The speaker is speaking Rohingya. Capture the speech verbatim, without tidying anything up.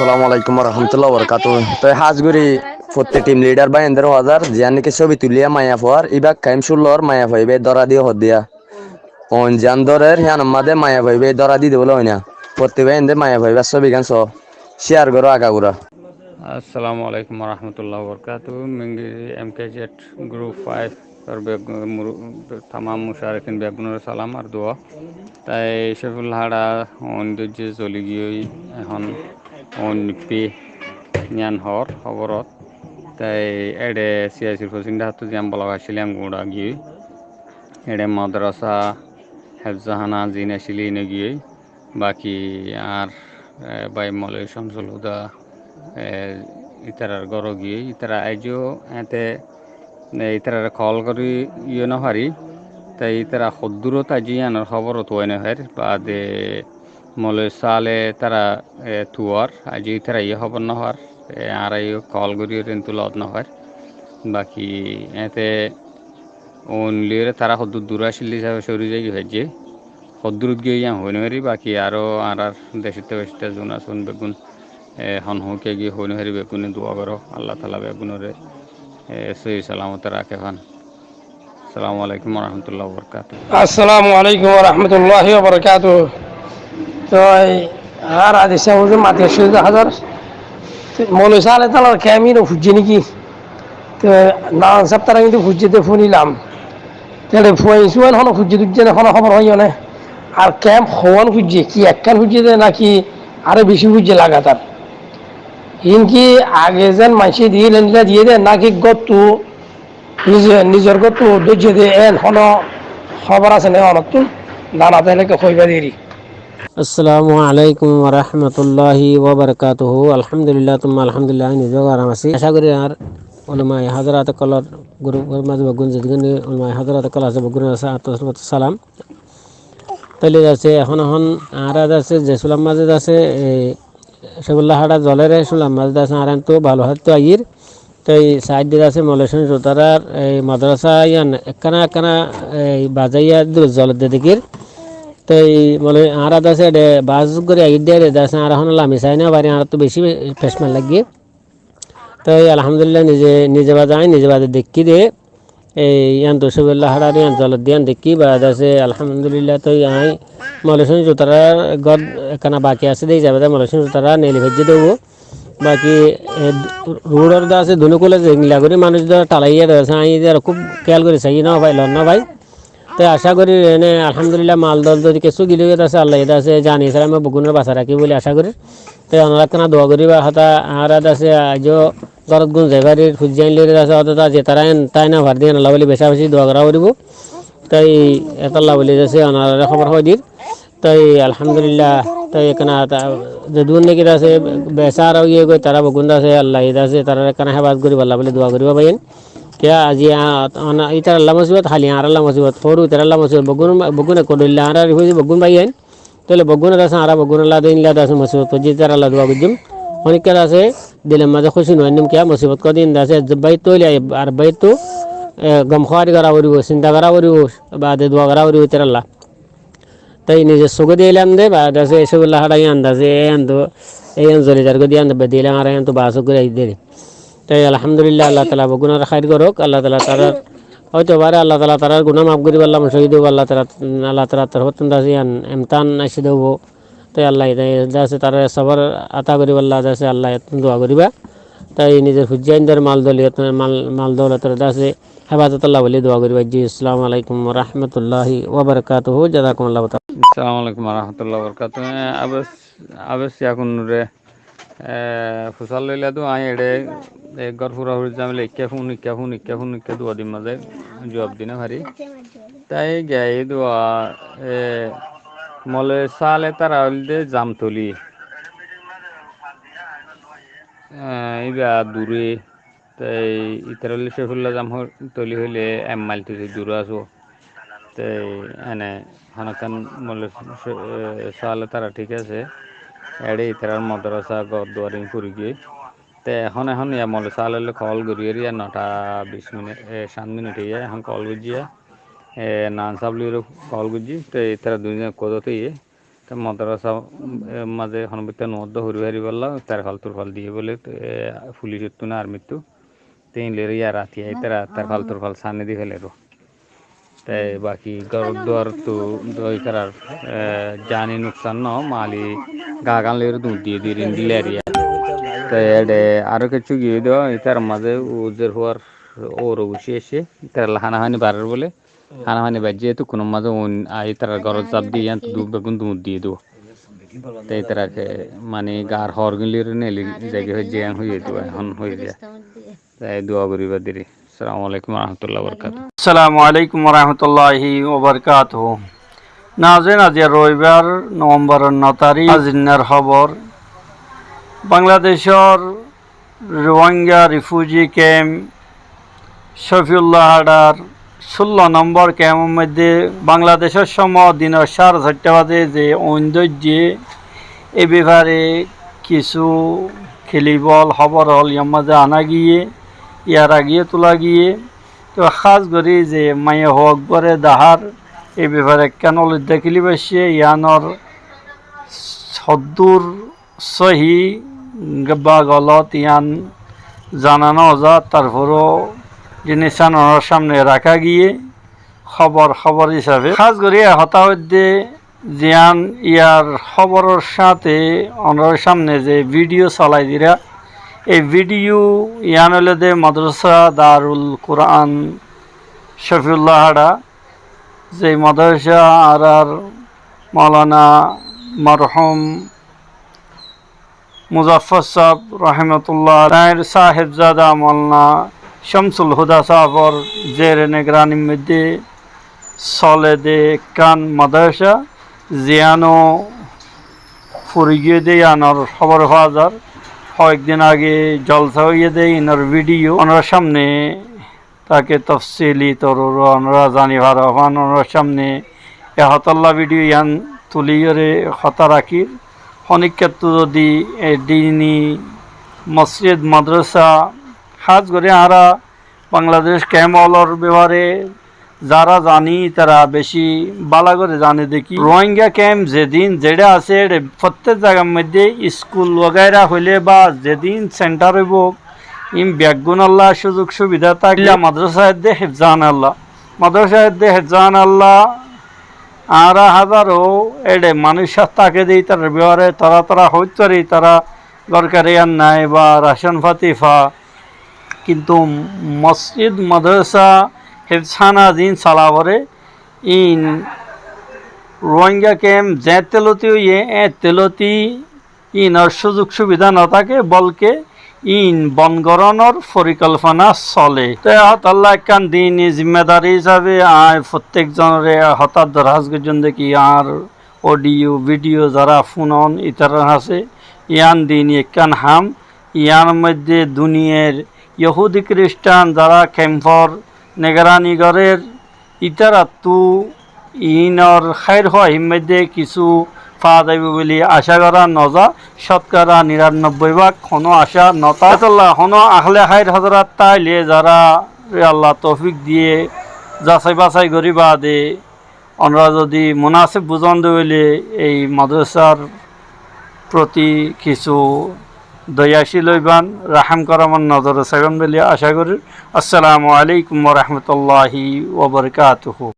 Assalamu alaikum warahmatullahi wabarakatuh. Toi hás gorí fottí team leader báiyaindóre hoó zar, ziyán niki sóbi tulíya maiyafuar, íba kemp cúllor maiyafua íba dóra diyé hoó diya. Oin ziyán dórer híyanor mazé maiyafua íba dóra diyé de bóli hoóina. Fottí báiyaindé maiyafua íbar sóbigán soó. Share goró agagura. Assalamu alaikum warahmatullahi wabarakatuh. Mingiri M K Z Group five or beg-, muru-, tamam mucarikin beggúnore salam ar dua. Toi Cefullah Háça oin dóijje zoli giyói, ehón oin nippé yián hoór hóborot. Toi eçe siyasir fosíndar háttú ziyán bolok accíl yián guñça giyói. Eçe madrasa hefzahana ziín accíl iín ó giyói. Baki añár, e, bái Moloi Cómsul Húda, e, ítarar górot giyói, ítara aijjó eéñte, e, ítarare koól gorí yó nofarí. Toi ítara hoddúrot aijjó yíanor hóbor tuwai nofair. Baade Moloi Sále tara, e, tuwar, aijjó ítara yó hóbor nofar. E, añára yó koól gorí yó entú loot nofair. Baki eéñte oin lóiyore tará hoddúr dur accíl de hísabe córi zaigói faijjé. Hoddúrot giyói yián hoi nofarí, baki aró añárar decótte becótte zun asón beggún, e, hon hoókiya giyói hoi nofarí, beggúne dua goró, Allah taala beggúnore, e, sóhi salamote raké fán. Assalamu alaikum warahmatullahi wabarakatuh. Assalamu alaikum warahmatullahi wabarakatuh. Toi añár adisa huzur mati asé hazar. Moloi Sále talar kemp ín ó fuijjé niki? Te nan sáb tara kintu fuijjé de fúnilam. Te eçe fuain suain hono fuijjé de, hono hóbor hoiyó né? Ar kemp hoón fuijjé, ki ekkán fuijjé de naki aró beci fuijjé lagatar? Iín ki age zen maincé diyé, endilla diyé de naki góttu nize-, nizor góttu dóijje de, en hono hóbor asé né onottún? Zana táile ki hoiba deri. Assalamu alaikum warahmatullahi wabarakatuhu. Alhamdulillah, tumma alhamdulillah, añí nize aram así. Acá gorí añár ulamaye házarat ókkolor gurupor mazé beggún zedún ulamaye házarat ókkol asé, beggúnor asé añáttu salam. Tóile asé, ehón ehón añára asé, ze sular mazé asé, e, Cefullah Háça zolér, e sular mazé asé, añára entú bála háittu aiyír. Toi saidde asé Moloi Cómsul Húdar, e, madrasa yián ekkána ekkána, e, bazaiya dure zolodde dekír. Toi Moloi añára asé eçe bas gorí aiyír de, eçe asé añára hono lami sai nofarí, añárattú beci pecman laiggé. Toi alhamdulillah nize, nize baade añí nize baade dekkí de, e, yián to Cefullah Háçar yián zolodde yián dekkí, baade asé alhamdulillah toi añí Moloi Cómsul Húdar gór ekkána baki asé de, hísabe de Moloi Cómsul Húdar neli faijjé de óibo. Baki, e, ruçor de asé dunú kule ze engla gorí manúic de thalaiye de asé, añí de ar kúb kéyal gorí saiyí nofai, lon nofai. Te acá gorí ene alhamdulillah mal dol zodi kessú gilé giyé de asé, Allah ye de asé zani sára beggúnore basai rakíbo buli acá gorí. Te onora ekkána dua goríba, hotá añára de asé aijjó górot gún zai farir, fuijjá ain lói de asé, hotá ze tará en tái nofaridde yián olla buli beca beci dua gorá foribo. Te etolla buli de asé onorare hóbor hoidir. Toi alhamdulillah, toi ekkana ta-, zedún niki de asé, besara óiye goi, tará beggún de asé, Allah ye de asé, tarare ekkana hefazot goríballa buli dua goríba báiyain. Kiyá aijja, a, ana, itaralla musibot, hali añáralla musibot, horu itaralla musibot, beggún, beggún ekko dhoilla añára rifuji beggún báiyain. Tóile beggún de asé, añára beggún olla de illa de asé musibot foijjí, itaralla dua goijjum. Honikka de asé, dilor mazé kúci no ainnum, kiyá musibot hodin de asé, báiyattú óile ar báiyattú, e, gom kúari gorá foribo, sinta gorá foribo, baade dua gorá foribo itaralla. Toi nize sogé deilam de, ba de asé Cefullah Háça yián de asé, e yián to, e yián zoli zargói de yián de, bedeilam ar yián to ba sogé deilam. Toi alhamdulillah, Allah taala beggúnor háir gorouk, Allah taala tarar, hoito bare Allah taala tarar guná maf goríballa, cóhid óibo, Allah taala, Allah taala torfóttun de asé yián emtihan aiccé de óibo. Toi Allah ye de asé tarare sobor ata goríballa de asé Allah ye dua goríba. Toi nizor fuijjá aindor mal doliot, mal, mal dolotor de asé hefazotolla buli dua goríba. Ji, assalamu alaikum wa rahmatullahi wa barakatuhu. Jazakumullahu taala. Assalamu alaikum wa rahmatullahi wa barakatuhu. E, abes, abes yakun re, e, fusar loila du añí eçe, e, gór fura furi zamela ikká fun, ikká fun, ikká fun, ikká dua din mazé juwab di no fari. Tái giyé dua, e, Moloi Sále tara óilde Zamtoli. E, iba dure. Te ítara óile Cefullah Zamtoli óile ek mail tuli dure asé. Te ene honókkan Moloi, e, Sále tara thík asé. Eçe ítarar modorasa gór duar in furi giyé. Te ehón, ehón ya Moloi Sále loi kol gorí, eriya nota bis minit, e, cát minit óiye, ehón kol goijjí ya. E, Nan sáb loi kol goijjí. Te ítara dui zon ekkuwá zot óiye. modorasa, e, mazé honó bútore no uddá gorí faribólla, terfal turfal diyé bóle, e, fulicottú né armittú. Te ín loiré yá rati aái tará terfal turfal sáni di félaiyé. Te baki góror duarottu dói tarár, e, zani nuksan no, mali gagan loiré duñr diyé di rindi leriya. Te ede aró kessú giyé dé, ítarar mazé uzer fuar óro guccí aiccé, ítaralla hána fani barer bóle. Hána fani baijjé, ettukkunor mazé uin aái ítarar górot zaf diyé, yián tu beggún duñr diyé dé. Te ítarake mani gar hoórgin loiré neli zaigói hoijjé, yián hoiyé dé, ehón hoiyé dé. Te dua goríba deri. Assalamu alaikum warahmatullahi wabarakatuhu. Assalamu alaikum warahmatullahi wabarakatuhu. Nazirin, aijja roibar, Novemboror no tarík, azinnár hóbor. Bangladecór Rohingya refugee camp Cofiullah Haçar cullo nombor kempor moiddé Bangladecór cómo dinor sáre sairtá bazé ze uin dóijje, e befare kissú kilip ól, hóbor ól, yar mazé ana giyé, yar ageyó tula giyé. Toi hás gorí ze maiyafua uggwáre dahár, e befare ekkán ól edde kilip aiccé, yiánor hoddúr sóhi ba golot yián zana no za, tarforó ziníssan onórar sámne raká giyé, hóbor, hóbor hísafe. Hás gorí e hotá hoiddé, ziyán yar hóboror sáñte onórar sámne ze vidiyo solai dira, e vidiyo yián óilde modorasa Darul Kuran Cofiullah Haçar, ze modorasa añárar Moulana morhum Muzaffar sáb rahimahullah, tañr sáhebzada Moulana Cámsul Huda sábor zere nigaranir moiddé sole dé ekkán modorasa, ziyán ó furi giyé dé yiánor hóbor faa zar. Hoek din age zolsa óiye dé, inor vidiyo onórar sámne Take tofsili toror onora zani faro, fán onora sámne e hotálla vidiyo yián tuliyóre hotá rakír. Honíkkattú zodi e dini mosjid, madrasa, hás gorí añára Bangladec kemp ólor befare zara zani, tara beci bála gorí zani deki. Rohingya kemp zedin zeçé asé, eçé fottek zagar moiddé iskul wagaira hoilé ba zedin sentar óibo, in beggúnolla cúzuk cúbida táke. Madrasa edde hefzanalla, madrasa edde hefzanalla, añára házaro eçé manúic táke de, ítarar befare tora tora hoit fari, tara górkari ar nai ba racon fati fa. Kintu mosjid, madrasa, hefzana zin sala fore, in Rohingya kemp ze teloti óiye, e teloti inor cúzuk cúbida no táke, bolke in bon gorónor forikolfona sole. Te hotálla ekkán dini zimmadari hísabe añí fottek zonore e hotá dorhas goijjum de ki, añár odiyo, vidiyo zara funon, ítarar hañse yián dini ekkán ham, yián moiddé duniyair yohudi kiristan zara kempor nigarani gorér, ítarattú inor háir hoahir moiddé kissú faa zaibo buli acá gora no za, cótkora niranobboi bák honó acá no táke. Etolla honó ahle háir hozorat táile zarare Allah toufik diye, zasai basai gorí baade onora zodi munasib buzon de óile ei madrasar proti kissú doyacil óiban, rahám koramor nozore saiban buli acá gorír. Assalamu alaikum wa rahmatullahi wa barakatuhu.